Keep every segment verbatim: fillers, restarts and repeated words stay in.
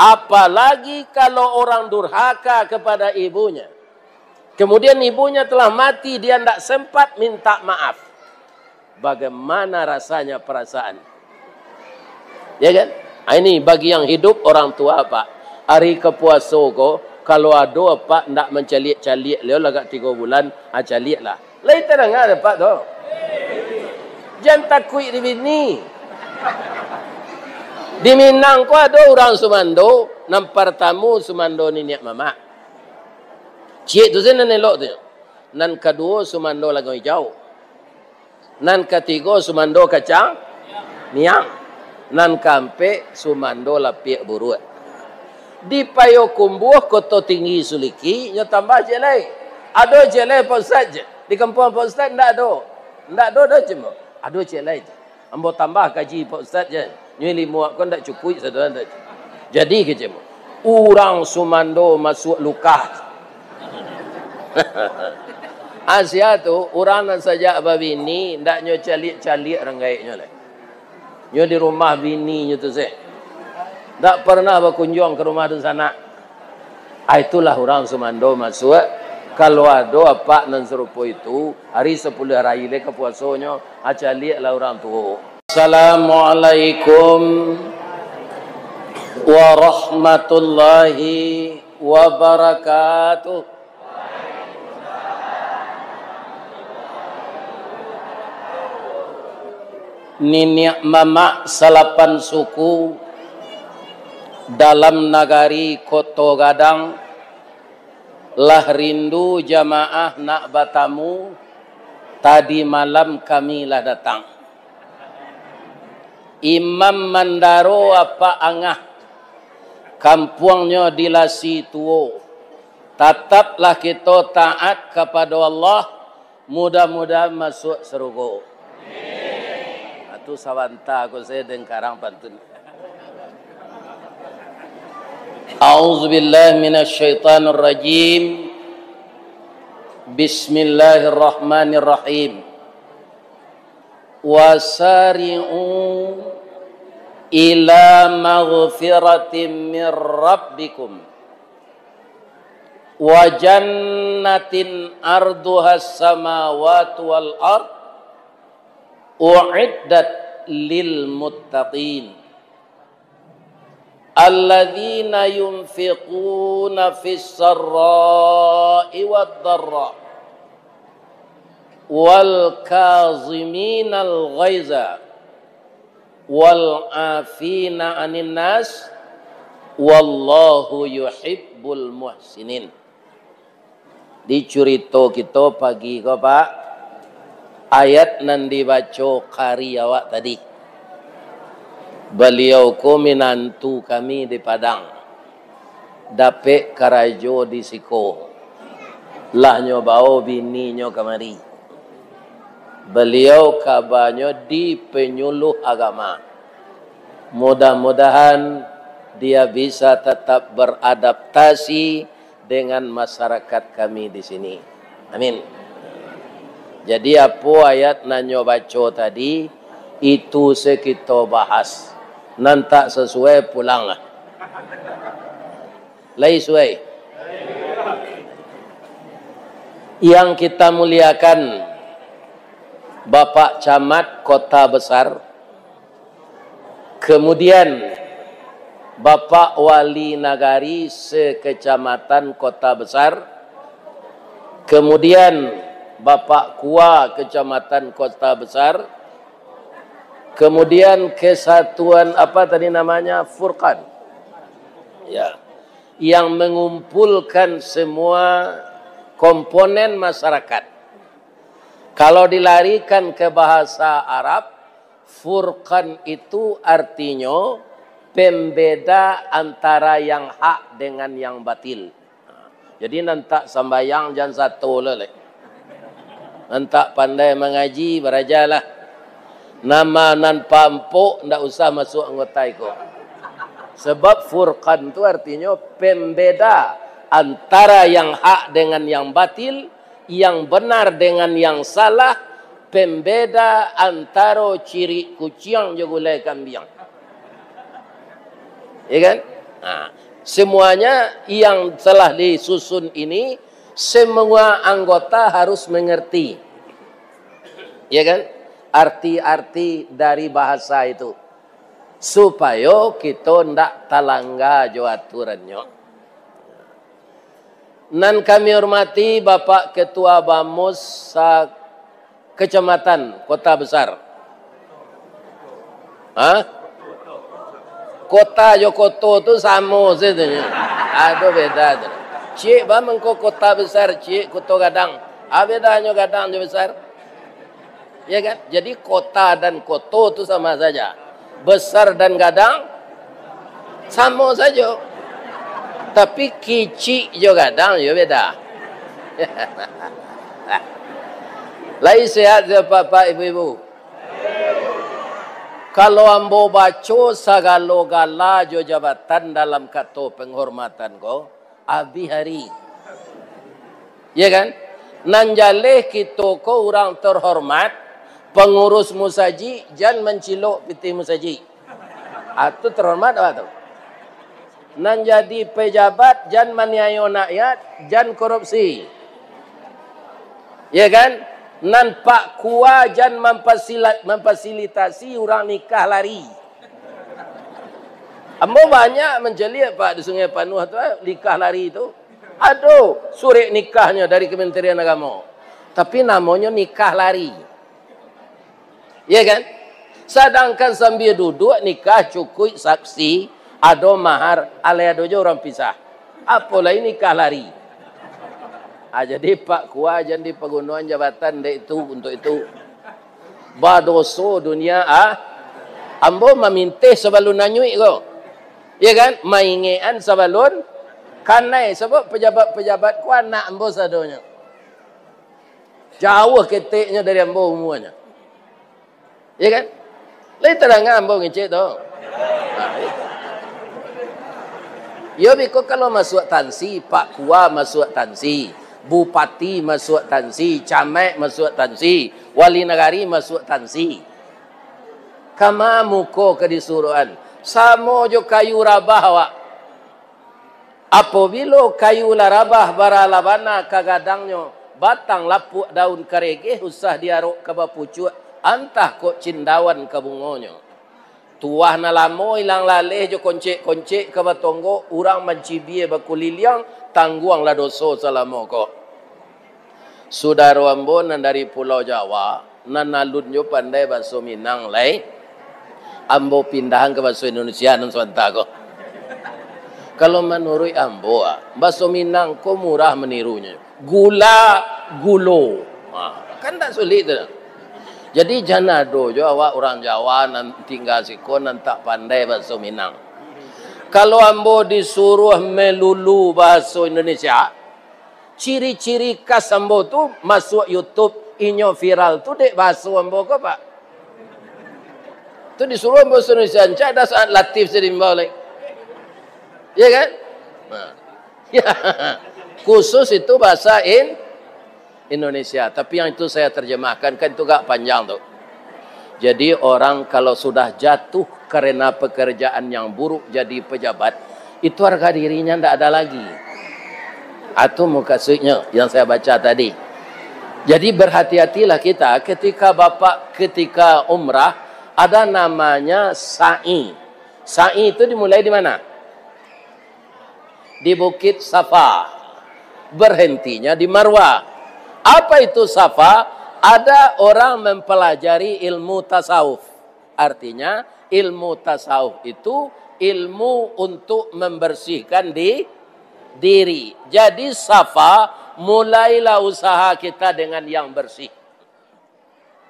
Apalagi kalau orang durhaka kepada ibunya. Kemudian ibunya telah mati, dia ndak sempat minta maaf. Bagaimana rasanya perasaan? Ya kan? Ah, ini bagi yang hidup orang tua, Pak. Hari kapuaso ko, kalau ado apak ndak mancaliak-caliak liau lagak tigo bulan, ah, caliaklah. Lai tadanga dek apak tu. Jan takuik di bini. Di Minang ko ado urang sumando, nan partamo sumando niniak mamak. Ciek tu se nan elok tu. Nan kaduo sumando langau ijau. Nan katigo sumando kacang miang. Nan kaampek sumando lapiak buruak. Di Payokumbuah, Koto Tinggi Suliki, nyo tambah ciek lai. Ado ciek lai, Pak Ustaz, je. Di kampuang Pak Ustaz ndak ado. Ndak ado doh, cimo. Ado ciek lai, je. Ambo tambah kaji Pak Ustaz, je. Nyo limo ko ndak cukuik, saudara, ndak. Jadi, kecimo. Urang sumando masuak lukah. Asia tu, urang nan sajak babini, ndak nyo caliak-caliak ranggaiknyo lai. Nyo di rumah bininyo tu se. Ndak pernah bakunjuang ka rumah dunsanak. Ah, itulah urang sumando masuak. Kalau ado apak nan sarupo itu, hari sapuluah hari lai ka puasonyo, ah, caliaklah urang tuo. Assalamualaikum warahmatullahi wabarakatuh. Niniak mamak salapan suku dalam nagari Koto Gadang, lah rindu jamaah nak batamu, tadi malam kami lah datang. Imam Mandaro Apak Angah, kampuangnyo di Lasi Tuo. Tataplah kito taat kapado Allah, mudah-mudahan masuak sarugo. Atu sabanta ko sajo dengkarang pantun. A'udzubillahi minasyaitonirrajim. Bismillahirrahmanirrahim. Wasari'u ila maghfiratin mir rabbikum wa jannatin arduhas samawati wal ard u'iddat lil muttaqin. Alladzina yunfiquna fis sarra'i wad dharra, wal kaziminal ghaiza, wal afina anin nas, wallahu yuhibbul muhsinin. Di curito kito pagi ko, Pak, ayat nan dibaco kari awak tadi. Baliau ko minantu kami di Padang. Dapek karajo di siko. Lah nyo bao bininyo kamari. Baliau kabanyo di penyuluh agama. Mudah-mudahan dia bisa tetap beradaptasi dengan masyarakat kami di sini. Amin. Jadi, apo ayat nan nyo baco tadi, itu se kito bahas. Nan tak sasuai, pulanglah. Lai suai. Yang kita muliakan, Bapak Camat Kota Besar, kemudian Bapak Wali Nagari se-Kecamatan Kota Besar, kemudian Bapak Kua Kecamatan Kota Besar, kemudian kesatuan apa tadi namanya, Furqan. Ya. Yang mengumpulkan semua komponen masyarakat. Kalau dilarikan ke bahasa Arab, Furqan itu artinyo pembeda antara yang hak dengan yang batil. Jadi, nan tak sambayang jan sato lo lai. Nan tak pandai mangaji, barajalah. Nama nan pampok ndak usah masuak anggota iko. Sebab Furqan tu artinyo pembeda antara yang hak dengan yang batil, yang benar dengan yang salah, pembeda antaro cirik kuciang jo gulai kambiang. Ya kan? Nah, semuanya yang telah disusun ini, semua anggota harus mengerti. Ya kan? Arti-arti dari bahasa itu. Supayo kito ndak talangga jo aturannyo. Nan kami hormati Bapak Ketua Bamus sa-, Kecamatan, kota besar. Hah? Kota jo koto tu samo sajo nyo. Ado beda tu. Ciek ba mangko kota besar, ciek koto gadang. A bedanyo gadang jo besar? Ya kan? Jadi kota dan koto tu sama saja. Besar dan gadang samo sajo. Tapi kicik jo gadang yo beda. Lai sehat se, Bapak, Ibu-ibu? Kalau ambo baco sagalo gala jo jabatan dalam kato penghormatan ko, abih ari. Ya kan? Nan jaleh kito ko urang terhormat, pengurus musajik, jan mancilok pitih musajik. Ah, tu terhormat apa tu? Nan jadi pejabat, jan maniayo rakyat, jan korupsi. Ya kan? Nan Pak Kua, jan mampasila-, mampasilitasi urang nikah lari. Ambo banyak mancaliak, Pak, di Sungai Panuah tu, eh, nikah lari tu. Ado surek nikahnyo dari Kementerian Agamo. Tapi namonyo nikah lari. Ya kan? Sadangkan sambia duduak nikah cukuik saksi, ado mahar, alai ado juo urang pisah. Apo lai nikah lari. Ah, jadi Pak Kua jan dipagunoan jabatan dek itu, untuk itu. Badoso dunia, ah. Ambo mamintih sabalun nanyuik ko. Ya kan? Maingekan sabalun kanai. Sabab pejabat-pejabat ko anak ambo sadonyo. Jauah keteknyo dari ambo umuanyo. Ya kan? Lai tadanga ambo ngecek tu. Nah, iyo. Iyo, biko kalau masuak tansi, Pak Kua masuak tansi, bupati masuak tansi, camat masuak tansi, wali nagari masuak tansi. Kama muko ka disuruahan? Samo jo kayu rabah awak. Apobilo kayu lah rabah, bara lah bana ka gadangnyo, batang lapuak, daun karegeh, usah diarok ka bapucuak, antah kok cindawan ka bungonyo. Tuah nan lamo ilang laleh jo koncek-koncek ka batonggo, urang mancibia bakuliliang, tangguanglah doso salamo ko. Sudaro ambo nan dari Pulau Jawa, nan alun jo pandai baso Minang lai, ambo pindahan ka baso Indonesia nan sabanta ko. Kalau manuruik ambo, ah, baso Minang ko murah manirunyo. Gula, gulo. Ha, kan tak sulik tu. Jadi, jan ado jo awak urang Jawa nan tingga siko nan tak pandai baso Minang. Kalau ambo disuruah melulu baso Indonesia, ciri-ciri khas ambo tu masuak YouTube, inyo viral tu dek baso ambo ko, Pak. Tu disuruah ambo Indonesia, ancak ado saat Latif sadimbau lai. Ya kan? Nah. Ya. Khusus itu bahasa in-, Indonesia. Tapi yang itu saya terjemahkan, kan itu agak panjang tu. Jadi, orang kalau sudah jatuh karena pekerjaan yang buruk jadi pejabat, itu harga dirinya ndak ada lagi. Itu maksudnya yang saya baca tadi. Jadi, berhati-hatilah kita ketika Bapak, ketika umrah, ada namanya sa'i. Sa'i itu dimulai di mana? Di Bukit Safa, berhentinya di Marwah. Apa itu Safa? Ada orang mempelajari ilmu tasawuf. Artinya, ilmu tasawuf itu ilmu untuk membersihkan di-, diri. Jadi, Safa, mulailah usaha kita dengan yang bersih.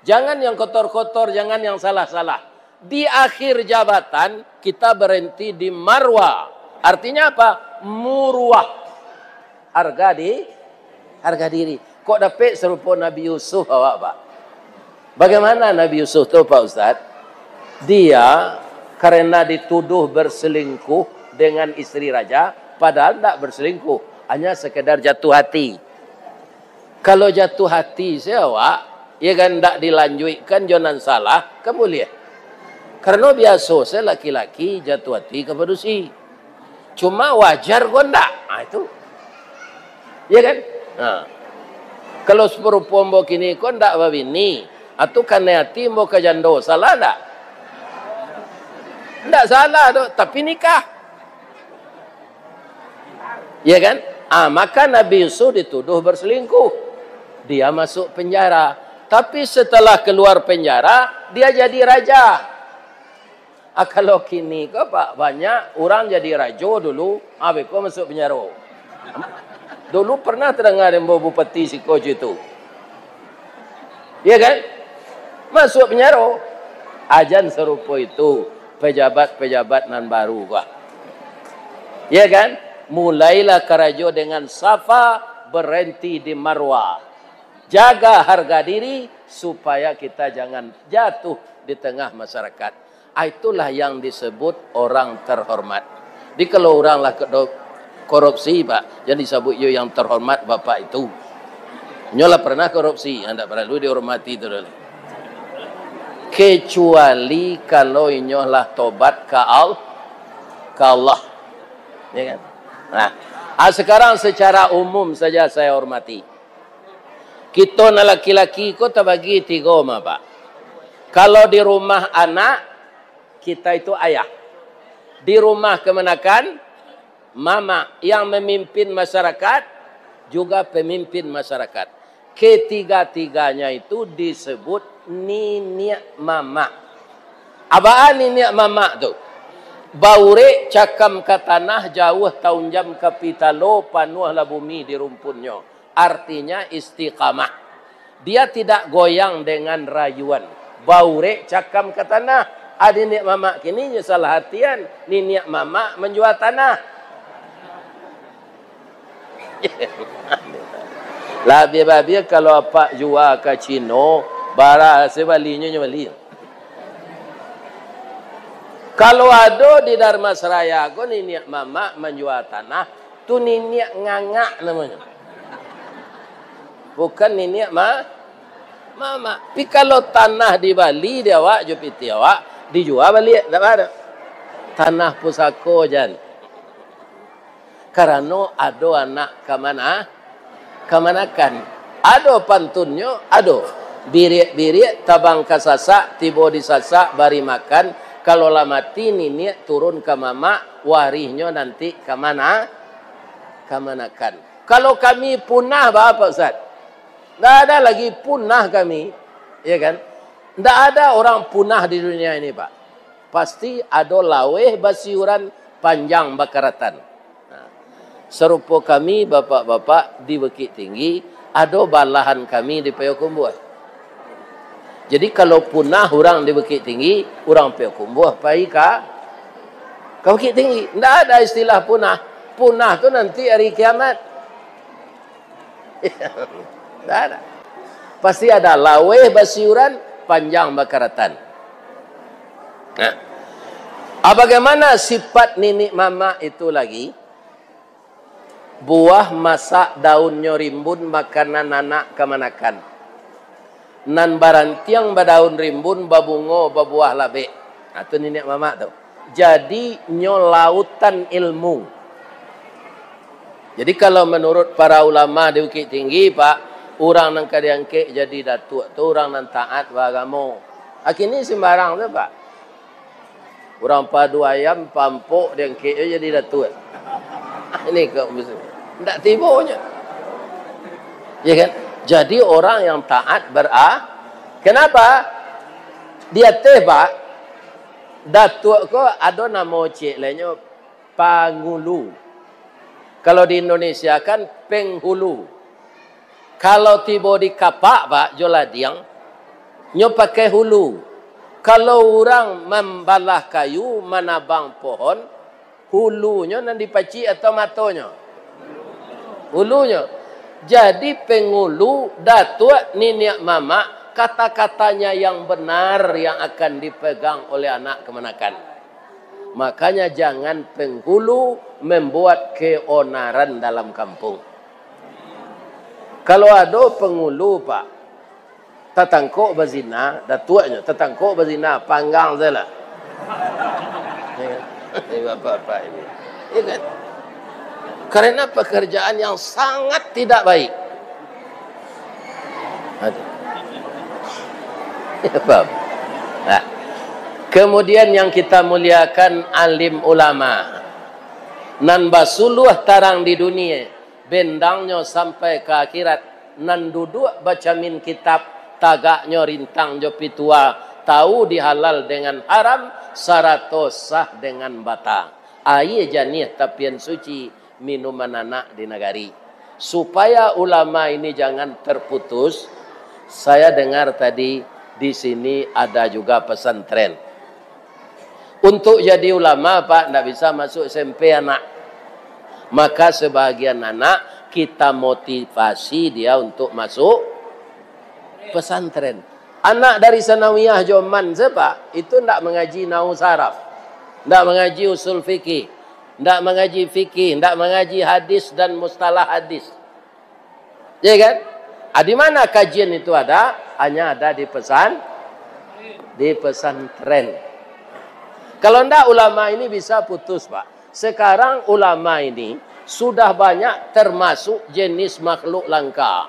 Jangan yang kotor-kotor, jangan yang salah-salah. Di akhir jabatan, kita berhenti di Marwah. Artinya apa? Muruah. Harga di-, harga diri. Kok dapek sarupo Nabi Yusuf awak, Pak? Bagaimana Nabi Yusuf tu, Pak Ustaz? Dia karena dituduh berselingkuh dengan istri raja, padahal ndak berselingkuh, hanya sekedar jatuh hati. Kalau jatuh hati se awak, ya kan, ndak dilanjuikkan jo nan salah, kan buliah. Karano biaso se laki-laki jatuh hati ka padusi. Cuma wajar ko ndak? Ah, itu. Iya kan? Nah. Kalau sarupo ambo kini ko ndak babini, atau kanai ati ambo ka jando, salah ndak? Ndak salah doh, tapi nikah. Iya kan? Ah, maka Nabi Yusuf dituduh berselingkuh. Dia masuk penjara. Tapi setelah keluar penjara, dia jadi raja. Ah, kalau kini ko, Pak, banyak urang jadi rajo dulu, ah, beko masuk penjaro. Dulu pernah tadanga dek ambo bupati siko jo itu. Iya kan? Masuk penjaro. Ajan sarupo itu pejabat-pejabat nan baru ko. Iya kan? Mulailah karajo dengan Safa, berhenti di Marwah. Jaga harga diri supaya kita jangan jatuh di tengah masyarakat. Ah, itulah yang disebut orang terhormat. Jadi kalau urang lah kedo-, korupsi, Pak, jan disebut yo yang terhormat Bapak itu. Inyo lah pernah korupsi, ah, ndak perlu dihormati tu doh. Kecuali kalau inyo lah tobat ka Al-, ka Allah. Ya kan? Nah, ah, sekarang secara umum saja saya hormati. Kito nan laki-laki ko tabagi tigo ma, Pak. Kalau di rumah anak, kita itu ayah. Di rumah kamanakan, mamak. Yang memimpin masyarakat, juga pemimpin masyarakat. Ketiga-tiganya itu disebut niniak mamak. Abaan niniak mamak tu? Baurek cakam ka tanah, jauah taunjam ka pitalo, panuahlah bumi di rumpunnyo. Artinya istiqamah. Dia tidak goyang dengan rayuan. Baurek cakam ka tanah. Ah, niniak mamak kini nyo salah artian. Niniak mamak manjua tanah. Labiah-labiah kalau apak jua ka Cino, bara se balinyo nyo bali. Kalau ado di Dharmasraya ko niniak mamak manjua tanah, tu niniak ngangak namonyo. Bukan niniak ma-, mamak. Tapi kalau tanah dibali di awak jo pitih awak, dijua baliak, ndak ado. Tanah pusako jan. Karano ado anak kamana-, kamanakan. Ado pantunnyo, ado. Biriak-biriak, tabang ka sasak, tibo di sasak, bari makan. Kalau lah mati niniak, turun ka mamak, warihnyo nanti kamana-, kamanakan. Kalau kami punah, baa, Pak Ustaz? Ndak ada lagi punah kami, ya kan? Ndak ada orang punah di dunia ini, Pak. Pasti ado laweh basiuran, panjang bakaratan. Nah, sarupo kami, bapak-bapak, di Bukittinggi, ado balahan kami di Payokumbuah. Jadi, kalau punah urang di Bukittinggi, urang Payokumbuah pai ka, ka Bukittinggi. Ndak ada istilah punah. Punah tu nanti hari kiamat. Ndak ada. Pasti ada laweh basiuran, panjang bakaratan. Nah. Ah, bagaimana sifat niniak mamak itu lagi? Buah masak daunnyo rimbun, makanan anak kamanakan. Nan barantiang badaun rimbun, babungo, babuah labek. Nah, tu niniak mamak tu. Jadi, nyo lautan ilmu. Jadi, kalau menurut para ulama di Bukittinggi, Pak, urang nan ka diangkek jadi datuak tu urang nan taat baagamo. Ah, kini sembarang tu, Pak. Urang padu ayam, pampok diangkek jo jadi datuak. Ini kok bisa. Ndak tibo nyo. Ya kan? Jadi orang yang taat bera-, kenapa? Di ateh, Pak, datuak ko ado namo ciek lainnyo pangulu. Kalau di Indonesia kan penghulu. Kalau tibo di kapak, Pak, jo ladiang, nyo pakai hulu. Kalau urang mambalah kayu, manabang pohon, hulunyo nan dipacik atau matonyo? Hulunyo. Jadi, penghulu, datuak, niniak mamak, kata-katanya yang benar yang akan dipegang oleh anak kamanakan. Makanya, jangan penghulu membuat keonaran dalam kampung. Kalau ado penghulu, Pak, tatangkok bazina, datuaknyo, tatangkok bazina, panggang sajolah. Ya kan? Ini bapak-bapak ini. Ya kan? Karena pekerjaan yang sangat tidak baik. Aduh. Paham? Nah, kemudian yang kita muliakan, alim ulama. Nan basuluah tarang di dunia, bendangnyo sampai ka akhirat, nan duduak bacamin kitab, tagaknyo rintang jo pitua, tahu di halal dengan haram, sarato sah dengan bata. Aia janiah tapian suci, minuman anak di nagari. Supaya ulama ini jangan terputus, saya dengar tadi di sini ada juga pesantren. Untuk jadi ulama, Pak, ndak bisa masuk S M P anak. Maka sebahagian anak kita motivasi dia untuk masuk pesantren. Anak dari sanawiyah jo man se, Pak, itu ndak mangaji nahwu saraf, ndak mangaji usul fikih, ndak mangaji fikih, ndak mangaji hadis dan mustalah hadis. Ya kan? Ah, di mana kajian itu ada? Hanya ada di pesan-, di pesantren. Kalau ndak, ulama ini bisa putus, Pak. Sekarang ulama ini sudah banyak termasuk jenis makhluk langka.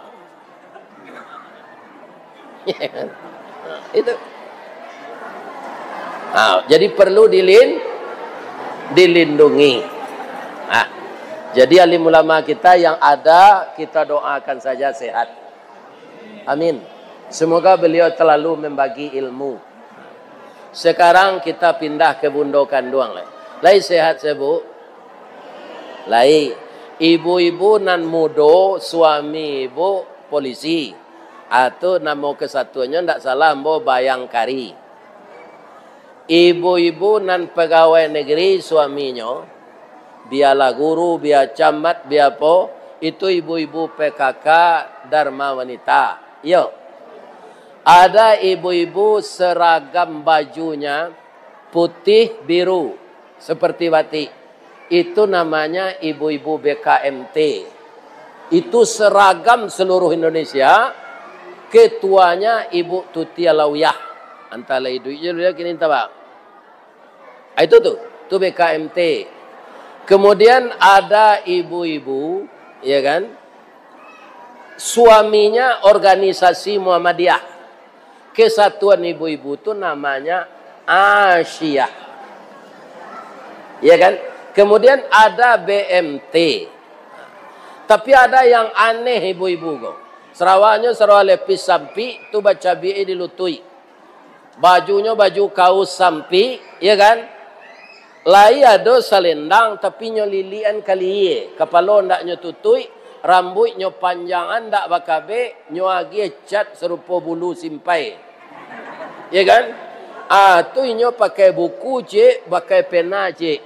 Itu. Ah, jadi perlu dilin-, dilindungi. Ah, jadi alim ulama kita yang ada, kita doakan saja sehat. Amin. Semoga beliau terlalu membagi ilmu. Sekarang kita pindah ke bundo kanduang lai. Lai sehat se, Bu? Lai. Ibu-ibu nan mudo, suami ibu polisi. Ah, tu namo kesatuannyo ndak salah ambo bayangkari. Ibu-ibu nan pegawai negeri suaminyo, bialah guru, bia camat, bia apo, itu ibu-ibu P K K Dharma Wanita. Iyo. Ada ibu-ibu seragam bajunya putih biru seperti batik. Itu namanya ibu-ibu B K M T. Itu seragam seluruh Indonesia. Ketuanya Ibu Tuti Alawiyah. Antah lah iduik je dia kini, entah, Pak. Ah, itu tu, tu B K M T. Kemudian ada ibu-ibu, ya kan, suaminya organisasi Muhammadiyah. Kesatuan ibu-ibu tu namanya Asyiyah. Ya kan? Kemudian ada B M T. Tapi ada yang aneh ibu-ibu ko. Sarawaknyo sarawak lepis sampik, tu bacabiak di lutuik. Bajunyo baju kaus sampik, ya kan? Lai ado salendang, tapi nyo lilikan kalie, kapalo ndak nyo tutuik, rambuiknyo panjangan ndak bakabek, nyo agiah cat sarupo bulu simpai. Ya kan? Ah, tu inyo pakai buku, cek, pakai pena, cek.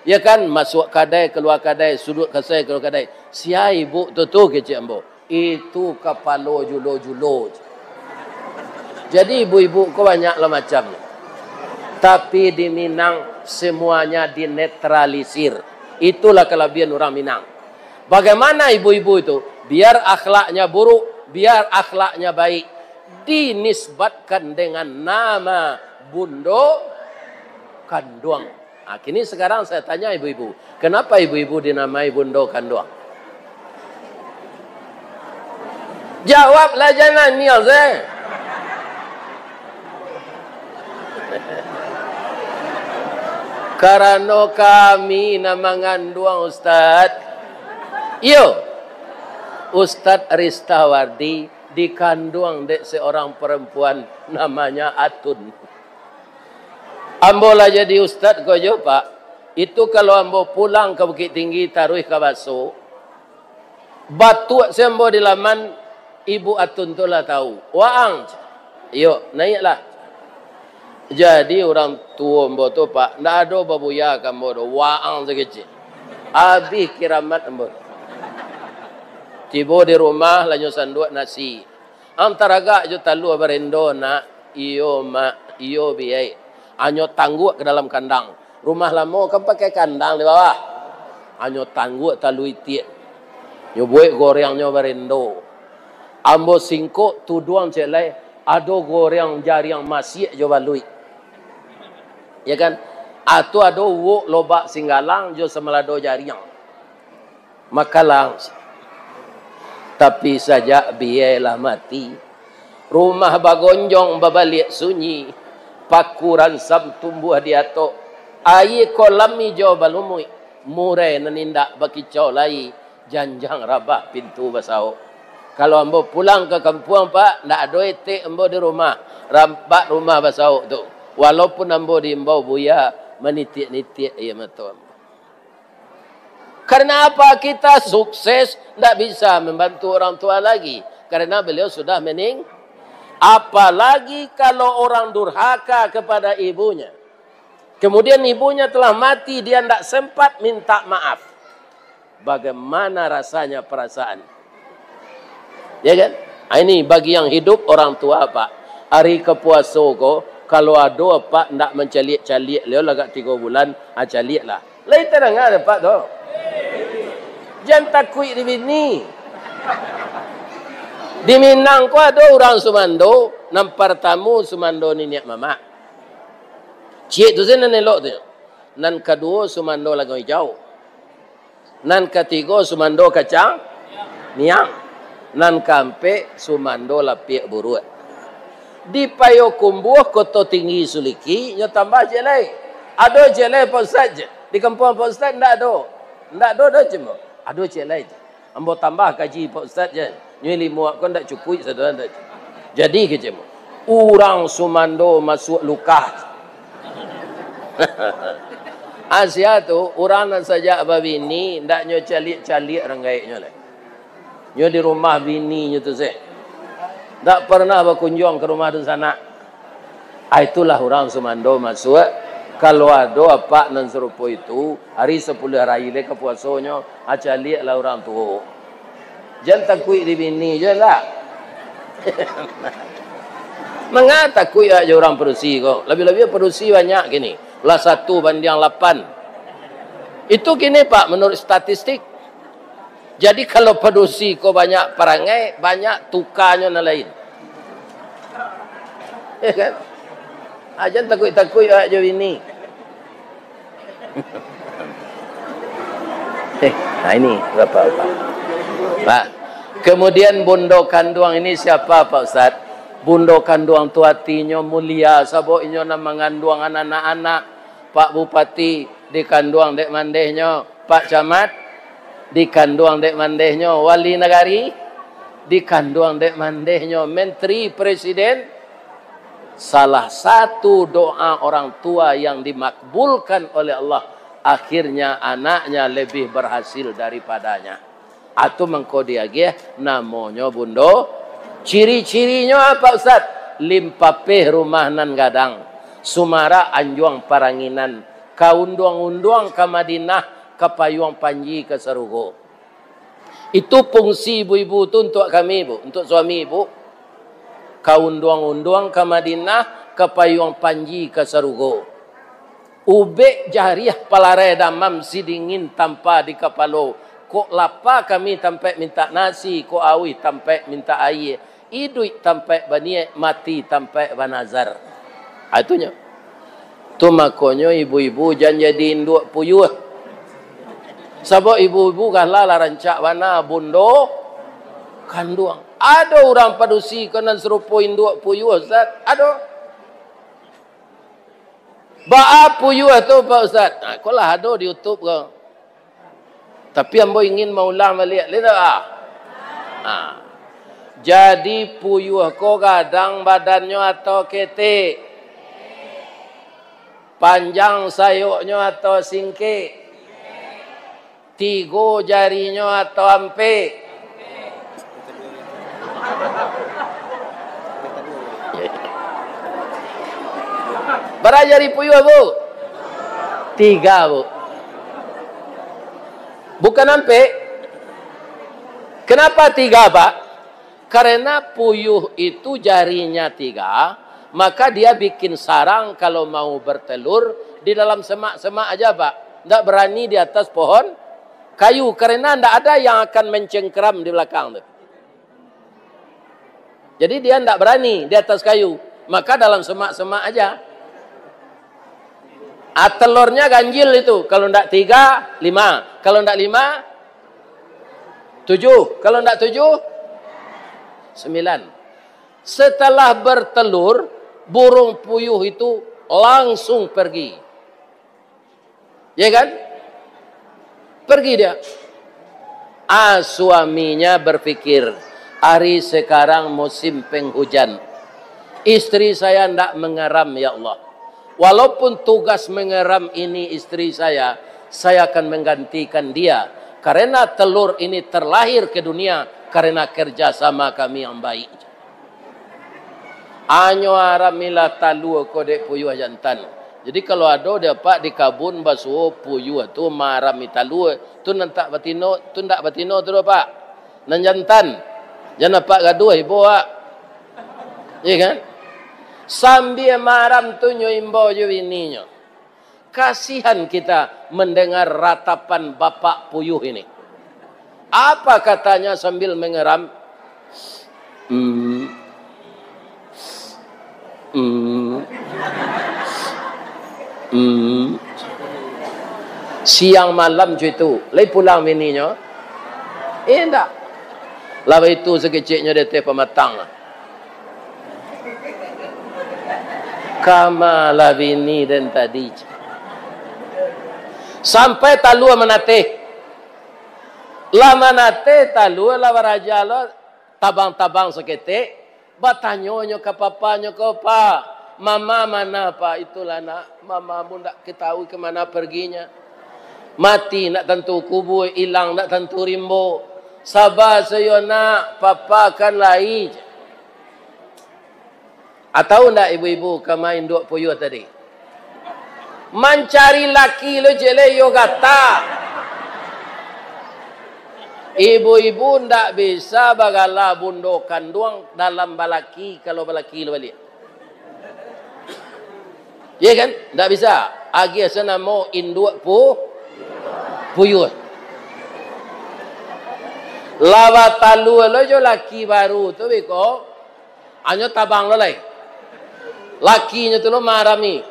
Ya kan? Masuak kadai, kalua kadai, suduik kasai, kalua kadai. Sia ibu tu, tu, kecek ambo. Itu kapalo julo-julo. Jadi, ibu-ibu ko banyak lah macamnyo. Tapi di Minang, semuanya dinetralisir. Itulah kelebihan orang Minang. Bagaimana ibu-ibu itu? Biar akhlaknya buruk, biar akhlaknya baik, dinisbatkan dengan nama bundo kanduang. Ah, kini sekarang saya tanya ibu-ibu, kenapa ibu-ibu dinamai bundo kanduang? Jawablah, jangan niang se. Karano kami nan manganduang, Ustaz. Iyo, Ustaz Ristawardi dikanduang dek seorang perempuan namanya Atun. Ambo lah jadi ustad ko jo, Pak. Itu kalau ambo pulang ka Bukittinggi taruih ka Baso, batuak se ambo di laman, Ibu Atun tu lah tahu. "Waang," cek. "Iyo, naiaklah." Jadi urang tuo ambo tu, Pak, ndak ado babuya ka ambo doh. Waang sakecek. Abih kiramat ambo. Tibo di rumah, lah nyo sanduak nasi. Ang taragak jo talua barendo, Nak. Iyo, Mak. Iyo, Biai. Anyo tangguak ka dalam kandang. Rumah lamo kan pakai kandang di bawah. Anyo tangguak talua itiak. Nyo buek gorengnyo barendo. Ambo singkok, tuduang cek lai, ado goreng jariang masiak jo baluik. Ya kan? Ah, tu ado uwok lobak singgalang jo samalado jariang. Makalang. Tapi sajak biai lah mati, rumah bagonjong babaliak sunyi, paku ransam tumbuah di atok, aia kolam ijau balumuik, murai nan indak bakicau lai, janjang rabah pintu basaok. Kalau ambo pulang ka kampuang, Pak, ndak ado etek ambo di rumah, rampek rumah basaok tu. Walaupun ambo diimbau buya, manitiak-nitiak aia mato ambo. Karena apa? Kita sukses, ndak bisa membantu orang tua lagi. Karena beliau sudah mening-, apalagi kalau orang durhaka kepada ibunya. Kemudian ibunya telah mati, dia ndak sempat minta maaf. Bagaimana rasanya perasaan? Ya kan? Ah, ini bagi yang hidup orang tua, Pak. Hari ka puaso ko, kalau ado apak ndak mancaliak-caliak leo lagak tigo bulan, ah, caliaklah. Lai tadanga dek apak tu? Jan takuik di bini. Di Minang ko ado urang sumando, nan partamo sumando niniak mamak. Ciek tu sajo nan elok tu. Nan kaduo sumando langau ijau. Nan katigo sumando kacang miang. Nan kaampek sumando lapiak buruak. Di Payokumbuah, Koto Tinggi Suliki, nyo tambah ciek lai. Ado ciek lai, Pak Ustaz, je. Di kampuang Pak Ustaz ndak ado. Ndak ado doh, cimo. Ado ciek lai, je. Ambo tambah gaji Pak Ustaz, je. Nyo limo ko ndak cukuik sadolah, ndak. Jadi kecek ambo, urang sumando masuak lukah. Asia tu, urang nan sajak babini, ndak nyo caliak-caliak rang gaeknyo lai. Nyo di rumah bininyo tu se. Ndak pernah bakunjuang ka rumah dunsanak. Ah, itulah urang sumando masuak. Kalau ado apak nan sarupo itu, hari sapuluah hari lai ka puasonyo, ah, caliaklah urang tuo. Jan takuik di bini je lah. Manga takuik aja urang padusi ko. Labiah-labiah padusi banyak kini. Lah satu banding lapan. Itu kini, Pak, menurut statistik. Jadi, kalau padusi ko banyak parangai, banyak tukanyo nan lain. Ya kan? Ah, jan takuik-takuik awak jo bini. Eh, nah ini, Bapak-bapak. Pak, kemudian bundo kanduang ini siapa, Pak Ustaz? Bundo kanduang tu atinyo mulia, sabab inyo nan manganduang anak-anak. Pak Bupati dikanduang dek mandehnyo, Pak Camat dikanduang dek mandehnyo, Wali Nagari dikanduang dek mandehnyo, Menteri, Presiden. Salah satu doa orang tua yang dimakbulkan oleh Allah, akhirnya anaknya lebih berhasil daripadanya. Atu mangko diagiah, namonyo bundo. Ciri-cirinyo apa, Ustaz? Limpapeh rumah nan gadang, sumarak anjuang paranginan, kaunduang-unduang ka Madinah, kapayuang panji ka sarugo. Itu fungsi ibu-ibu tu untuak kami, Bu, untuak suami, Bu. Kaunduang-unduang ka Madinah, kapayuang panji ka sarugo. Ubek jariah palarai damam, sidingin tampa di kapalo. Kok lapa kami tampek mintak nasi, kok auih tampek mintak aia. Iduik tampek baniaik, mati tampek banazar. Ah, itunyo. Tu makonyo ibu-ibu jan jadi induak puyuah. Sabab ibu-ibu gala lah rancak bana bundo kanduang. Ado urang padusi ko nan sarupo induak puyuah, Ustaz? Ado. Baa puyuah tu, Pak Ustaz? Nah, ko lah ado di YouTube ko. Tapi ambo ingin maulang baliak, lihat tak? Ah. Jadi puyuah ko gadang badannyo atau ketek? Panjang sayoknyo atau singkek? Tigo jarinyo atau ampek? Bara jari puyuah, Bu? Tiga, Bu. Bukan ampek. Kenapa tiga, Pak? Karena puyuh itu jarinya tiga, maka dia bikin sarang kalau mau bertelur di dalam semak-semak aja, Pak. Ndak berani di atas pohon kayu, karena ndak ada yang akan mencengkeram di belakang tu. Jadi dia ndak berani di atas kayu, maka dalam semak-semak aja. Ah, telurnya ganjil itu. Kalau ndak tiga, lima. Kalau ndak lima, tujuh. Kalau ndak tujuh, sembilan. Setelah bertelur, burung puyuh itu langsung pergi. Ya kan? Pergi dia. Ah, suaminya berpikir, "Hari sekarang musim penghujan. Istri saya ndak mengeram, ya Allah. Walaupun tugas mengeram ini istri saya, saya akan menggantikan dia. Karena telur ini terlahir ke dunia karena kerja sama kami yang baik." Anyo aramilah talua ko dek puyuh jantan. Jadi, kalau ado dek apak di kabun basuo puyuh tu maarami talua, tu nan tak batino, tu ndak batino tu doh, Pak. Nan jantan. Jan apak gaduah ibo, Pak. Iya kan? Sambia maaram tu nyo imbau jo bininyo. Kasihan kita mendengar ratapan bapak puyuh ini. Apa katanya sambil mengeram? Hmm. Hmm. Hmm. Siang malam cuy tu, lai pulang bininyo? Indak. Lah baitu sakeceknyo di ateh pamatang. Kamalah bini den tadi. Sampai talua manateh. Lah manateh talua, lah baraja lo, tabang-tabang saketek, batanyo nyo ka papanyo ko, "Pak, mama mana, Pak?" "Itulah, Nak, mamamu ndak ketahui ke mana perginya. Mati ndak tantu kubua, ilang ndak tantu rimbo. Saba sajo, Nak, papa kan lai." Atau ndak ibu-ibu ka main induak puyuh tadi? Mancari laki lo ciek lai, iyo gata. Ibu-ibu ndak bisa bagala bundo kanduang dalam balaki, kalau balaki lo baliak. Iya kan? Ndak bisa. Agiah se namo induak pu-, puyuh. Lah batalua lo jo laki baru tu beko, anyo tabang lo lai. Lakinyo tu lo marami.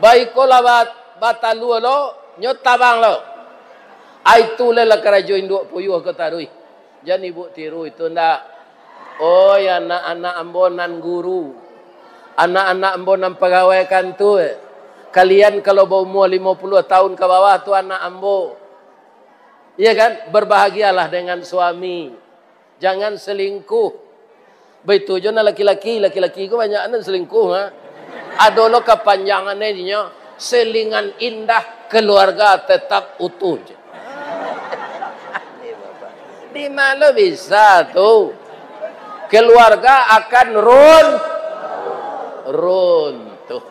Baiko lah ba-, batalua lo, nyo tabang lo. Ai tu lai lah karajo induak puyuh ko taruih. Jan ibu tiru itu ndak. Oi, anak-anak ambo nan guru. Anak-anak ambo nan pagawai kantua. Kalian kalau baumua limo puluah tahun ka bawah tu anak ambo. Iya kan? Berbahagialah dengan suami. Jangan selingkuh. Baitu jo nan laki-laki, laki-laki ko banyak nan selingkuh, ha. Ado lo kapanjangan e dinyo, selingan indah, keluarga tetap utuh. Di ma lo bisa tu? Keluarga akan run-, runtuh.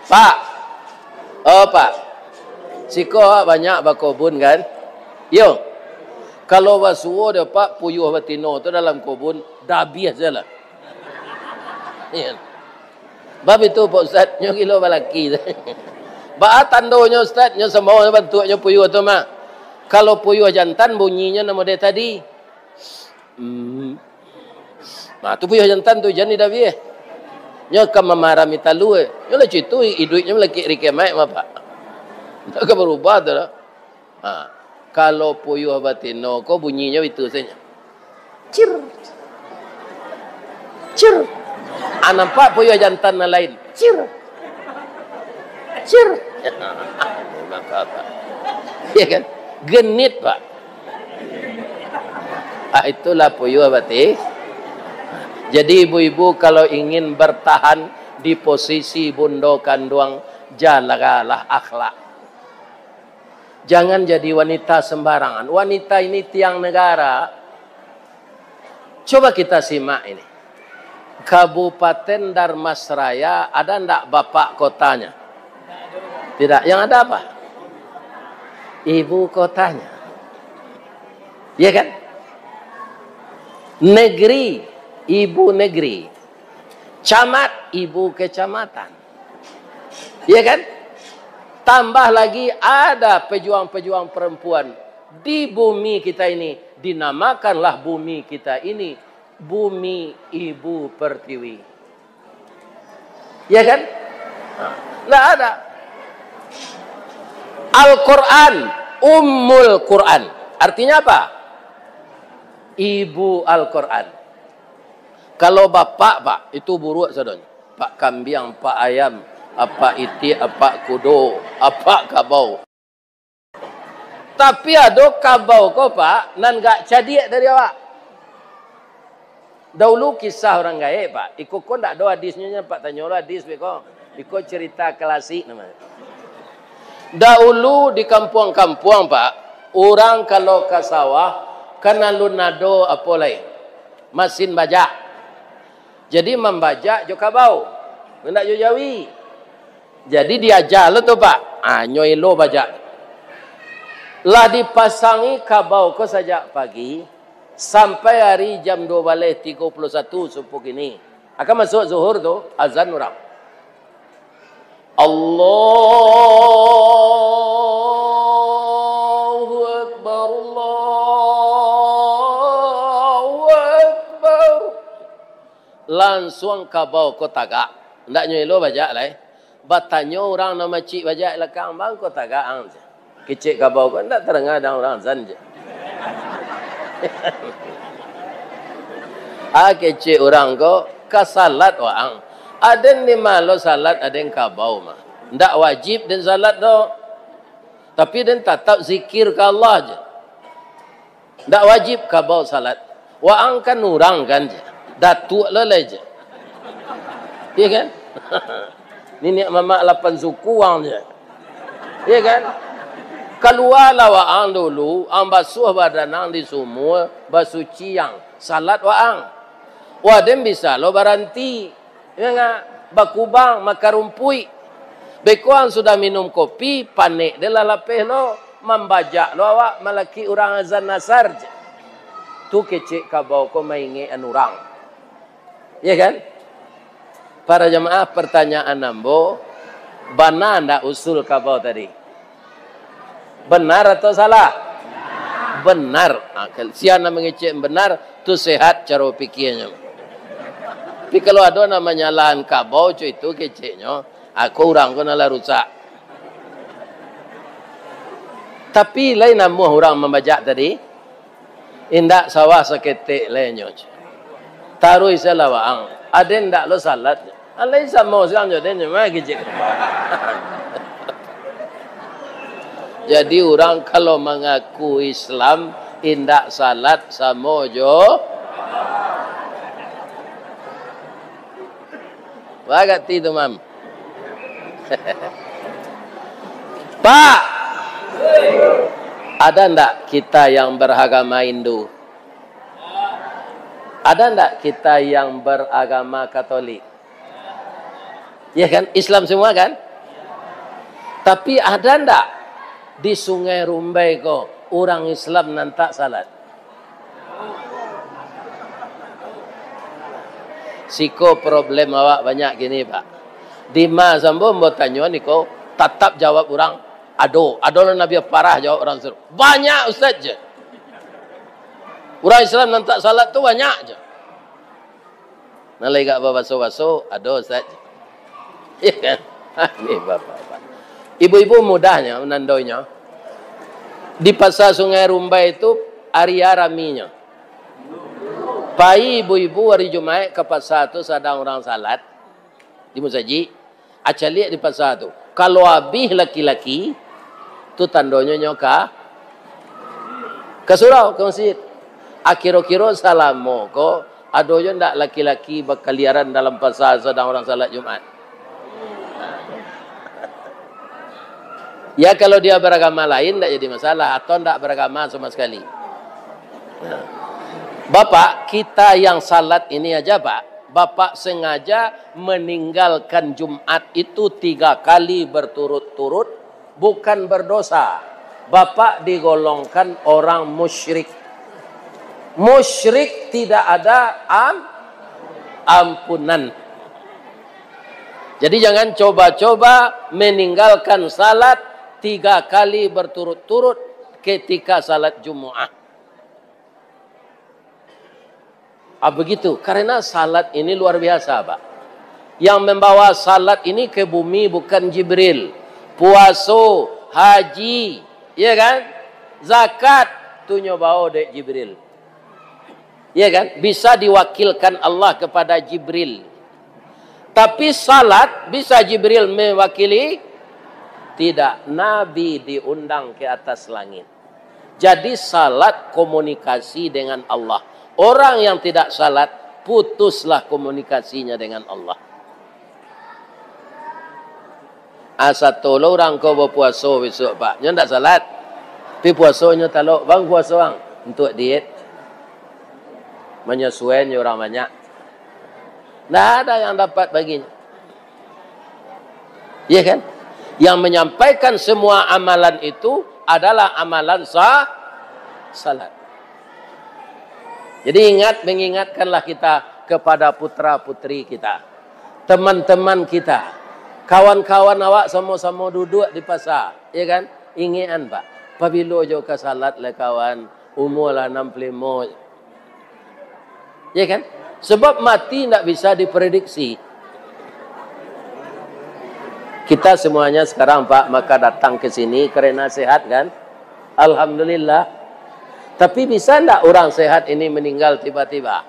Pak. Oh, Pak. Siko awak banyak bakobun, kan? Yo. Kalau basuo dek Pak, puyuh batino tu dalam kobun, dah abiah se lah. Iyo. Bab itu, Pak Ustaz, nyo gilo balaki. Baa tandonyo, Ustaz? Nyo samo bantuaknyo puyuh tu mah. Kalau puyuh jantan, bunyinyo nan model tadi. Hmm. Nah, tu puyuh jantan tu, jan idak bieh. Nyo ka mamarami talua. Nyo lah cuitu, iduiknyo malakik rikemaik mah, Pak. Ndak ka barubah tu lah. Ha. Kalau puyuh batino ko bunyinyo itu sajo. Cir. Cir. Ah, nampak puyuh jantan nan lain. Cir. Cir. Iya kan? Genit, Pak. Ah, itulah puyuh batin. Jadi, ibu-ibu kalau ingin bertahan di posisi bundo kanduang, jagalah akhlak. Jangan jadi wanita sembarangan. Wanita ini tiang negara. Coba kita simak ini. Kabupaten Dharmasraya ada ndak bapak kotanya? Tidak. Yang ada apa? Ibu kotanya. Ya kan? Negeri, ibu negeri. Camat, ibu kecamatan. Ya kan? Tambah lagi ada pejuang-pejuang perempuan di bumi kita ini, dinamakanlah bumi kita ini bumi ibu pertiwi. Ya kan? Ndak ada. Al-Quran, Ummul Quran. Artinya apa? Ibu Al-Quran. Kalau bapak, Pak, itu buruak sadonyo. Pak kambiang, pak ayam, apak itiak, apak kudo, apak kabau. Tapi ado kabau ko, Pak, nan agak cadiak dari awak. Dahulu kisah urang gaek, Pak. Iko ko ndak ado hadisnyo, Pak, tanyo lah hadis, Pak, ko. Iko cerita klasik namonyo. Dahulu di kampuang-kampuang, Pak, urang kalau ka sawah, kan alun ado apo lai, masin bajak. Jadi mambajak jo kabau, indak jo jawi. Jadi diaja lo tu, Pak. Ah, nyo elo bajak. Lah dipasangi kabau ko sajak pagi, sampai ari jam duo baleh tigo puluah satu subuh kini. Akan masuak zuhur tu, azan urang. Allahu Akbar, Allahu Akbar. Lansuang kabau ko tagak. Ndak nyo elo bajak lai. Batanyo urang nan macik bajak lakang, "Bang, ko tagak ang?" Kecek kabau ko, "Ndak taranga dang urang azan je." Ah, kecek urang ko, "Ka salat waang." Aden di ma lo salat, aden kabau mah. Ndak wajib den salat doh. Tapi den tatap zikir ka Allah je. Ndak wajib kabau salat. Waang kan urang kan je. Datuak lo lai je. Iya kan? Niniak mamak lapan suku ang je. Iya kan? Kalualah waang dulu, ang basuah badan ang di sumua, basuci ang, salat waang. Wah, den bisa lo baranti. Indak, bakubang, makan rumpuik. Beko ang sudah minum kopi, panek den lah lapeh lo, mambajak lo awak malakik urang azan asar je. Tu kecek kabau ko maingek an urang. Ya kan? Para jamaah, pertanyaan ambo, bana ndak usul kabau tadi? Benar atau salah? Benar. Ha, kal-, sia nan mangecek benar, tu sehat caro pikianyo. Tapi kalau ado nan manyalahan kabau, co itu keceknyo, ha, ko urang ko nan lah rusak. Tapi lai namuah urang mambajak tadi, indak sawah saketek lai nyo. Taruih salah waang. Aden ndak lo salat. Alai samo siang jo den, cuma kicik. Jadi, urang kalau mangaku Islam, indak salat samo jo. Bagak ti tu, Mam. Pak, ada ndak kita yang beragama Hindu? Ada ndak kita yang beragama Katolik? Ya kan? Islam semua kan? Tapi ada ndak di Sungai Rumbai ko urang Islam nan tak salat? Siko problem awak banyak kini, Pak. Dima sambo ambo tanyo niko, tatap jawab urang, "Ado, ado lah nabi parah," jawab urang suruh. Banyak, Ustaz, je. Urang Islam nan tak salat tu banyak je. Nan lai gak babaso-baso, ado, Ustaz. Ya kan? Ni bapak-bapak. Ibu-ibu mudahnyo, menandoinyo. Di Pasar Sungai Rumbai tu, aria raminyo. Pai ibu-ibu ari Jumaik ka pasar tu, sadang urang salat di musajik. Acaliak di pasar tu. Kalau abih laki-laki, tu tandonyo nyo ka, ka surau, ka masjid. Akiro-kiro salamo ko, ado jo ndak laki-laki bakaliaran dalam pasar sadang urang salat Jumat? Ya, kalau dia beragama lain, ndak jadi masalah, atau ndak beragama sama sekali. Nah. Bapak, kita yang salat ini aja, Pak, Bapak sengaja meninggalkan Jumat itu tiga kali berturut-turut, bukan berdosa. Bapak digolongkan orang musyrik. Musyrik tidak ada am-, ampunan. Jadi, jangan coba-coba meninggalkan salat tiga kali berturut-turut ketika salat Jumaat. Ah, begitu. Karena salat ini luar biasa, Pak. Yang membawa salat ini ke bumi bukan Jibril. Puaso, haji, ya kan? Zakat, tu nyo bawa dek Jibril. Ya kan? Bisa diwakilkan Allah kepada Jibril. Tapi salat bisa Jibril mewakili? Tidak. Nabi diundang ke atas langit. Jadi salat komunikasi dengan Allah. Orang yang tidak salat, putuslah komunikasinya dengan Allah. Asa tu lo urang ko bapuaso besok, Pak. Nyo ndak salat. Tapi puasonyo talok, "Bang, puaso, Bang." Untuk diet. Manyasuaian jo urang banyak. Ndak ada yang dapat baginya. Iya kan? Yang menyampaikan semua amalan itu adalah amalan sa-, salat. Jadi ingat, mengingatkanlah kita kepada putra-putri kita, teman-teman kita, kawan-kawan awak samo-samo duduk di pasar, ya kan? Ingekan, Pak, pabilo jo ka salat lai kawan, umur lah anam puluah limo. Ya kan? Sebab mati ndak bisa diprediksi. Kita semuanya sekarang, Pak, maka datang ke sini karena sehat, kan? Alhamdulillah. Tapi bisa ndak orang sehat ini meninggal tiba-tiba?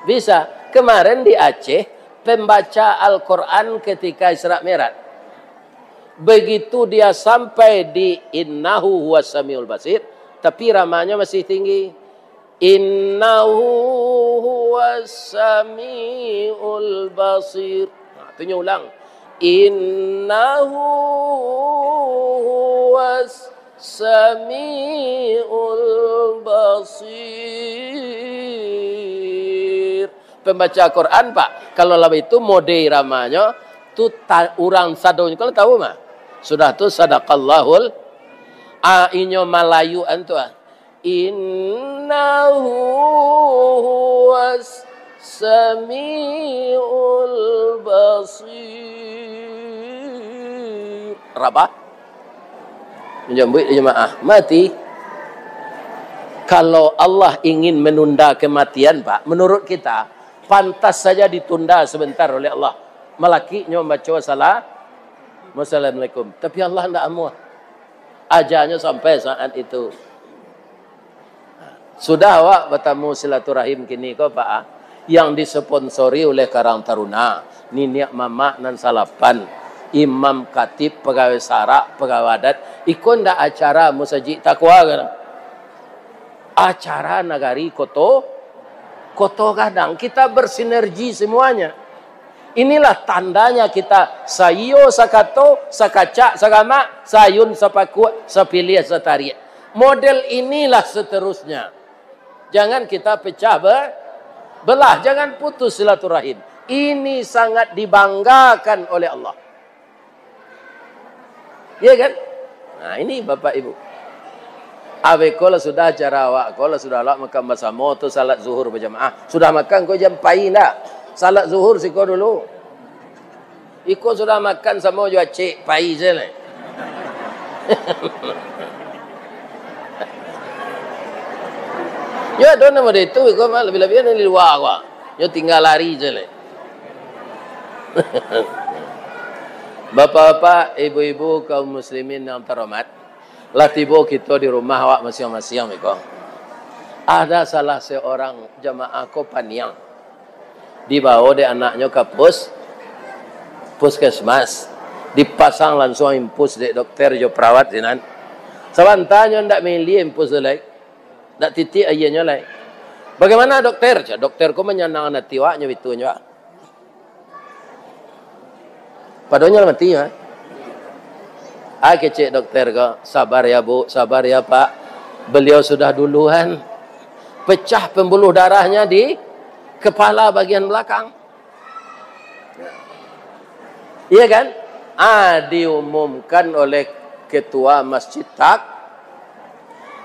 Bisa. Kemarin di Aceh, pembaca Al-Quran ketika Isra Mi'raj. Begitu dia sampai di "Innahu huwas samiul basir", tapi ramanyo masih tinggi. "Innahu huwas samiul basir." Nah, tu nyo ulang. "Innahu huwas samiul basir." Pembaca Quran, Pak, kalau lah itu mode iramanyo, tu ta-, urang sadonyo kalau tahu mah. Sudah tu sadaqallahul, ah, inyo malayu an tu, ah. "Innahu huwas samiul basir." Rabah. Menjambuik jemaah. Mati. Kalau Allah ingin menunda kematian, Pak, menurut kita, pantas saja ditunda sebentar oleh Allah. Malakiknyo membaca salam, "Wassalamualaikum." Tapi Allah ndak amuah. Ajalnyo sampai saat itu. Sudah awak batamu silaturahim kini ko, Pak, ah, yang disponsori oleh Karang Taruna, niniak mamak nan salapan, imam, katib, pegawai sarak, pegawai adat, iko ndak acara Musajik Takwa kan? Acara nagari Koto, Koto Gadang. Kita bersinergi semuanya. Inilah tandanya kita saiyo sakato, sakacak sagamak, saayun sapakuak, sapiliah satariak. Model inilah seterusnya. Jangan kita pecah be-, belah, jangan putus silaturahim. Ini sangat dibanggakan oleh Allah. Iya kan? Nah, ini Bapak Ibu. Abih ko lah sudah acara awak ko, lah sudah awak makan basamo tu salat zuhur bajamaah. Sudah makan ko jan pai ndak? Salat zuhur siko dulu. Iko sudah makan samo jo acik, pai se lai. Yo, ado nan model itu, iko mah labiah-labiah nan di lua ko. Yo tingga lari se lai. Bapak-bapak, ibu-ibu, kaum muslimin yang terhormat, lah tibo kito di rumah awak masiang-masiang iko. Ada salah seorang jamaah ko paniang. Dibawa dek anaknyo ka pus-, puskesmas. Dipasang lansuang infus dek dokter jo perawat sinan. Sabanta nyo ndak mili infus tu lai. Ndak titik aianyo lai. "Bagaimana, dokter?" Cak dokter ko manyanangkan ati awak nyo itu nyo. Padonyo lah mati, ha? Ah, kecek dokter ko, "Sabar ya, Bu, sabar ya, Pak. Beliau sudah duluan. Pecah pembuluh darahnya di kepala bagian belakang." Iya kan? Ah, diumumkan oleh ketua masjid tak.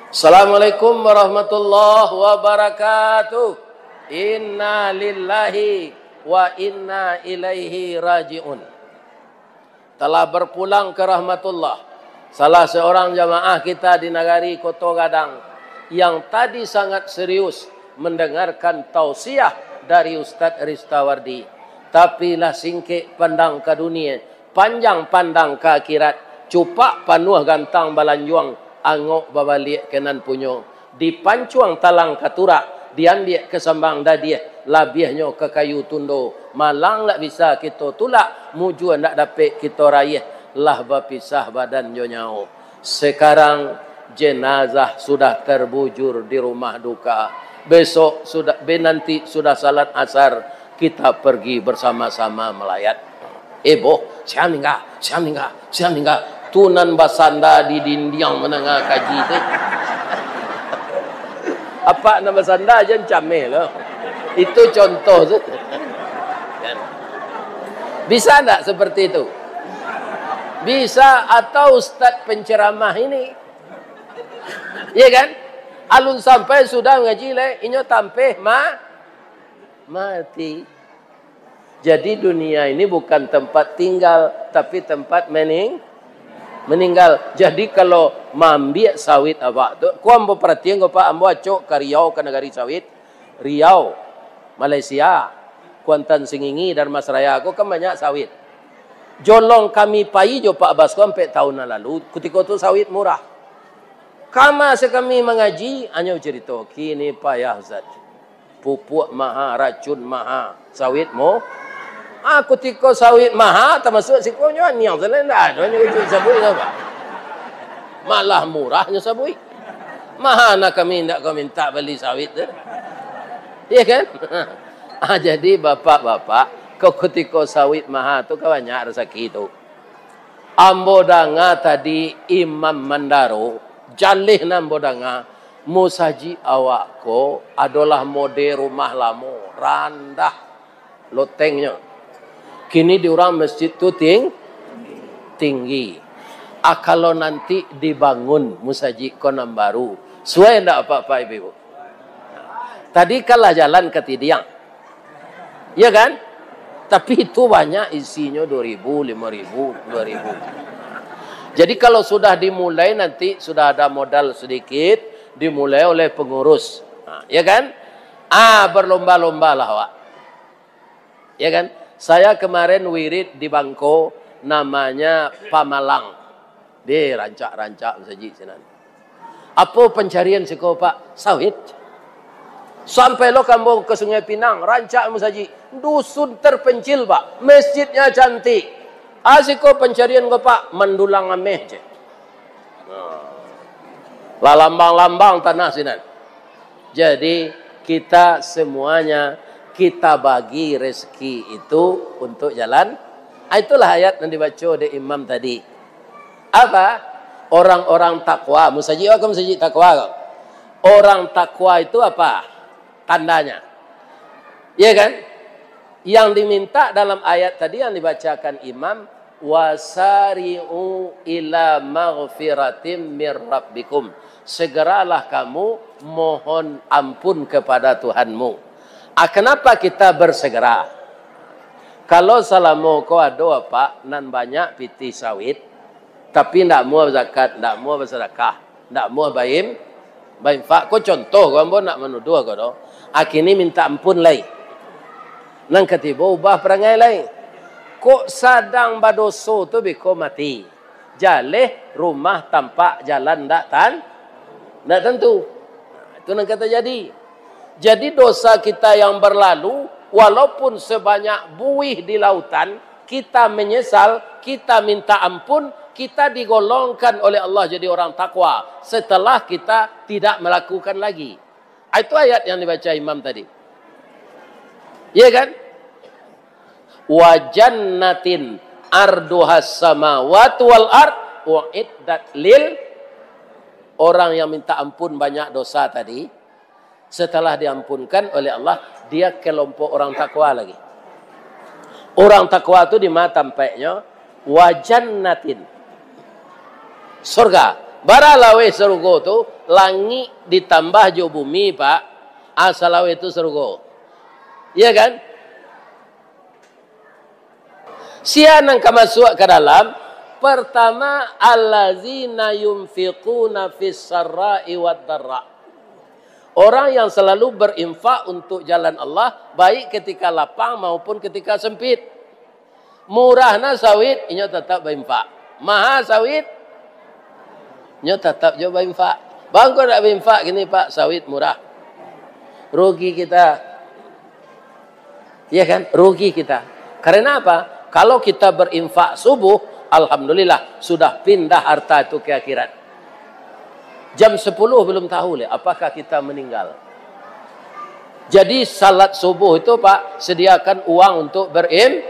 "Assalamualaikum warahmatullahi wabarakatuh. Inna lillahi wa inna ilaihi raji'un." Telah berpulang ke rahmatullah, salah seorang jamaah kita di nagari Koto Gadang yang tadi sangat serius mendengarkan tausiah dari Ustaz Ristawardi. Tapi lah singkek pandang ka dunia, panjang pandang ka akhirat, cupak panuah gantang balanjuang, angok babaliak ka nan punyo. Dipancuang talang ka turak, diambiak ka sambang dadiah, labiahnyo ka kayu tundo. Malang ndak bisa kito tulak, mujua ndak dapek kito raiah, lah bapisah badan jo nyawo. Sekarang jenazah sudah terbujur di rumah duka. Besok sudah, be nanti sudah salat asar, kita pergi bersama-sama melayat. Eh boh, sia maningga, sia maningga, sia maningga. Tu nan basanda di dindiang mandanga kaji tu. Apak nan basanda jan cameh lo. Itu contoh tu. Kan? Bisa ndak seperti itu? Bisa, atau ustaz penceramah ini. Iya kan? Alun sampai sudah mangaji lai, inyo tampeh ma-, mati. Jadi dunia ini bukan tempat tinggal, tapi tempat mening-, meninggal. Jadi kalau maambiak sawit awak tu, ko ambo paratian ko Pak, ambo acok ka Riau, ka nagari sawit. Riau, Malaysia, Kuantan Sengingi, Dharmasraya ko kan banyak sawit. Jolong kami pai jo Pak Bas ko ampek taun nan lalu, kutiko tu sawit murah. Kama se kami mangaji, anyo carito, kini payah Ustaz. Pupuak maha, racun maha, sawit mo-, ah, kutiko sawit maha, tamasuak siko nyo aniang salah, ndak ado nyo ujuik sabuik tu, Pak. Malah murahnyo sabuik. Maha na kami ndak ka mintak bali sawit tu. Iya kan? Ah, jadi bapak-bapak, ko kutiko sawit maha tu ka banyak rasaki tu. Ambo danga tadi Imam Mandaro, jaleh nan ambo danga, musajik awak ko adolah mode rumah lamo, randah lotengnyo. Kini di urang masjid tu ting-, tinggi. Ah, kalau nanti dibangun musajik ko nan baru, suai ndak apak-apak ibu-ibu? Tadi kan lah jalan ka Tidiang. Iya kan? Tapi itu banyak isinyo dua ribu, lima ribu, dua ribu. Jadi kalau sudah dimulai nanti, sudah ada modal sedikit, dimulai oleh pengurus. Nah, iya kan? Ah, berlomba-lombalah awak. Iya kan? Saya kemarin wirid di Bangko, namanya Pamalang. Deh, rancak-rancak masajik sinan. Apo pancarian siko, Pak? Sawit. Sampai lo ka ambo ka Sungai Pinang, rancak masajik. Dusun terpencil, Pak. Masjidnya cantik. Ah, siko pancarian ko, Pak? Mandulang ameh je. Nah. Lah lambang-lambang tanah sinan. Jadi, kita semuanya, kita bagi rezeki itu untuk jalan. Ah, itulah ayat yang dibaco dek imam tadi. Apa? Orang-orang takwa. Musajik awak kan musajik takwa kan? Orang takwa itu apa tandanya? Iya kan? Yang diminta dalam ayat tadi yang dibacakan imam, "Wasari'u ila maghfiratim mir rabbikum." Segeralah kamu mohon ampun kepada Tuhanmu. Ah, kenapa kita bersegera? Kalau salamo ko ado, Pak, nan banyak pitih sawit, tapi ndak amuah bazakat, ndak amuah basadakah, ndak amuah bain-, bainfak. Ko contoh ko, ambo ndak manuduah ko doh. Ah, kini mintak ampun lai. Nan katibo ubah parangai lai. Kok sadang badoso tu beko mati. Jaleh rumah tampak jalan ndak tan-, ndak tantu. Nah, itu nan ka tajadi. Jadi dosa kita yang berlalu, walaupun sebanyak buih di lautan, kita menyesal, kita minta ampun, kita digolongkan oleh Allah jadi orang takwa setelah kita tidak melakukan lagi. Ah, itu ayat yang dibaca imam tadi. Iya kan? "Wa jannatin arduhas samawati wal ard uiddat lil." Orang yang minta ampun banyak dosa tadi, setelah diampunkan oleh Allah, dia kelompok orang takwa lagi. Orang takwa tu di ma tampaknyo? Wa jannatin. Surga. Bara laweh surga tu, langik ditambah jo bumi, Pak. Asa laweh tu surga. Iya kan? Sia nan ka masuak ka dalam, pertama, allazina yunfiquna fis sarra'i wad darra. Orang yang selalu berinfak untuk jalan Allah, baik ketika lapang maupun ketika sempit. Murah na sawit, inyo tatap bainfak. Maha sawit, inyo tatap jo bainfak. Bangko dak bainfak kini, Pak, sawit murah. Rugi kita. Ya kan? Rugi kita. Karena apa? Kalau kita berinfak subuh, alhamdulillah, sudah pindah harta itu ke akhirat. Jam sepuluh belum tahu leh, apakah kita meninggal. Jadi, salat subuh itu, Pak, sediakan uang untuk berim-,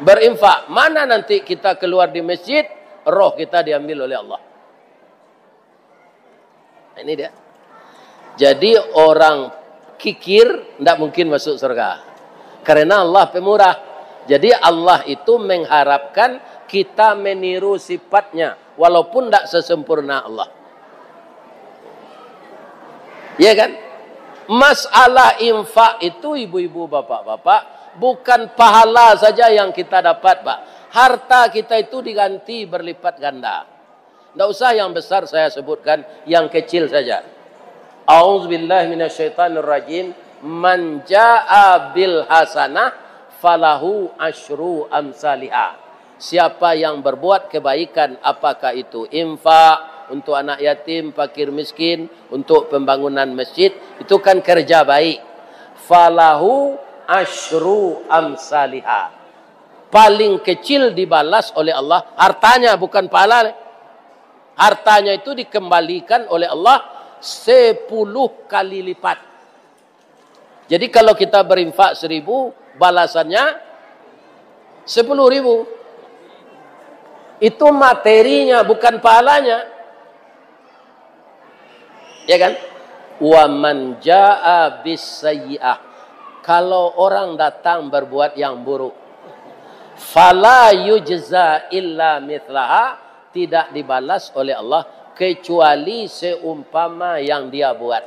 berinfak. Mana nanti kita keluar di masjid, roh kita diambil oleh Allah. Ini dia. Jadi, orang kikir ndak mungkin masuk surga. Karena Allah pemurah. Jadi, Allah itu mengharapkan kita meniru sifatnya, walaupun ndak sesempurna Allah. Ya kan? Masalah infak itu, ibu-ibu, bapak-bapak, bukan pahala saja yang kita dapat, Pak. Harta kita itu diganti berlipat ganda. Ndak usah yang besar saya sebutkan, yang kecil saja. A'udzubillahi minasyaitonirrajim. Man jaa bil hasanah falahu asyru amsaliha. Siapa yang berbuat kebaikan, apakah itu infak untuk anak yatim, fakir miskin, untuk pembangunan masjid, itu kan kerja baik. Falahu asyru amsaliha. Paling kecil dibalas oleh Allah, hartanya, bukan pahala. Hartanya itu dikembalikan oleh Allah sepuluh kali lipat. Jadi, kalau kita berinfak seribu, balasannya sepuluh ribu. Itu materinya, bukan pahalanya. Ya kan? Wa man jaa bis sayyi'ah. Kalau orang datang berbuat yang buruk, fala yujza illa mithlaha, tidak dibalas oleh Allah kecuali seumpama yang dia buat.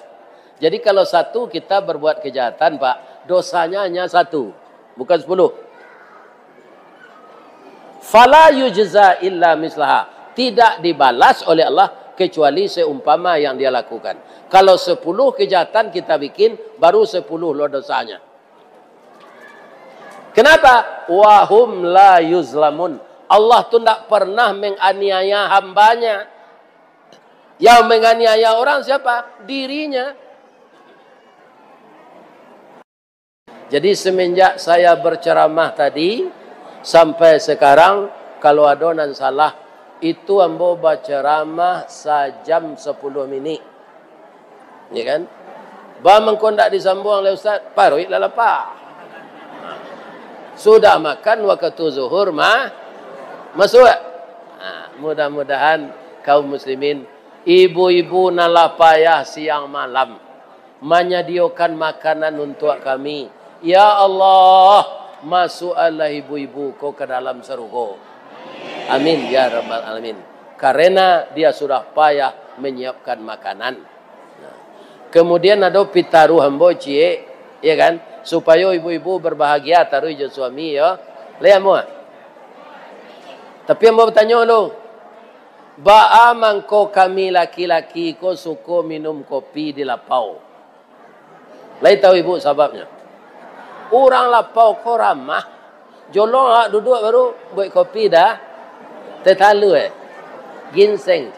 Jadi, kalau satu kita berbuat kejahatan, Pak, dosanya hanya satu, bukan sepuluh. Fala yujza illa mislaha. Tidak dibalas oleh Allah kecuali seumpama yang dia lakukan. Kalau sepuluh kejahatan kita bikin, baru sepuluh lo dosanya. Kenapa? Wahum la yuzlamun. Allah tu ndak pernah menganiaya hambanya. Yang menganiaya orang siapa? Dirinya. Jadi, semenjak saya berceramah tadi, sampai sekarang, kalau ado nan salah, itu ambo baceramah sajam sapuluah minik. Ya kan? Ba mangko ndak disambuang leh Ustaz, paruik lah lapa. Sudah makan, wakatu zuhur mah masuak. Ha, mudah-mudahan kaum muslimin, ibu-ibu nan lah payah siang malam, manyadiokan makanan untuak kami. Ya Allah, masuaklah ibu-ibu ko ka dalam sarugo. Amin, ya rabbal alamin. Karena dia sudah payah menyiapkan makanan. Nah. Kemudian ado pitaruah ambo ciek, ya kan? Supayo ibu-ibu berbahagia taruih jo suami, yo. Lai ambo. Tapi ambo batanyo dulu, baa mangko kami laki-laki ko suko minum kopi di lapau? Lai tahu ibu sababnyo? Urang lapau ko ramah. Jolong awak duduak baru buek kopi dah. Teh talua, eh. Ginseng.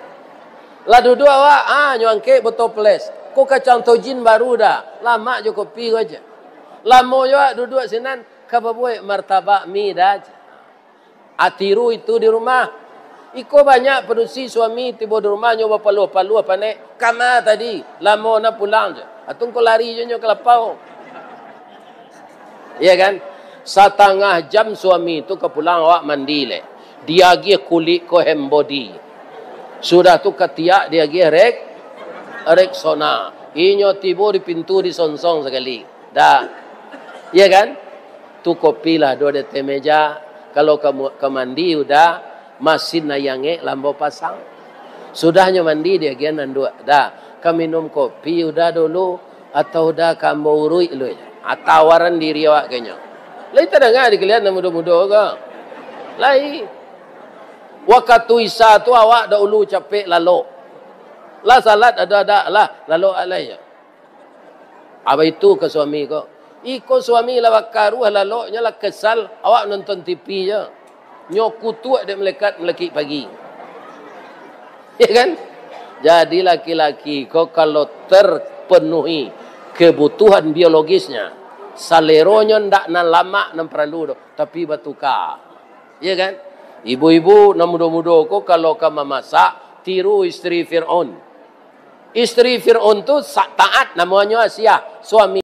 Lah duduak awak, ah, nyo angkek botol ples. Ko kacang tojin baru dah. Lamak jo kopi ko aja. Lamo jo awak duduak sinan, ka babuek martabak mi dah. Atiru itu di rumah. Iko banyak padusi suami tibo di rumah nyo bapaluah-paluah panek. Kama tadi, lamo na pulang je. Atau engkau lari je nyo ka lapau. Iya kan? Satangah jam suami tu ka pulang awak mandi leh. Diagiah kulik ko hand body. Sudah tu katiak diagiah Rex-, Rexona. Inyo tibo di pintu disongsong sakali. Dah. Iya kan? Tu kopi lah do di ateh meja. Kalau ka mu-, ka mandi udah, masin ayang ngek lambo pasang. Sudahnyo mandi diagiah nan duo. Dah, ka minum kopi udah dulu, atau udah ka ambo uruik lu? Ah, tawaran diri awak kanyo. Lai tadanga dikalian nan mudo-mudo ko? Lai. Wakatu Isa tu awak dahulu capek lalok. Lah salat ado-ado lah, lalok alai. Abaitu ka suami ko, "Iko suami lah bakaruah laloknyo, lah kesal, awak nonton T V jo. Nyo kutuak dek malaikat malakik pagi." Ya kan? Jadi laki-laki ko kalau terpenuhi kebutuhan biologisnya, saleronyo ndak nan lamak nan paralu doh, tapi batuka. Ya kan? Ibu-ibu nan mudo-mudo ko kalau ka mamasak, tiru isteri Fir'aun. Isteri Fir'aun tu sa-, taat, namonyo Asiah. Suami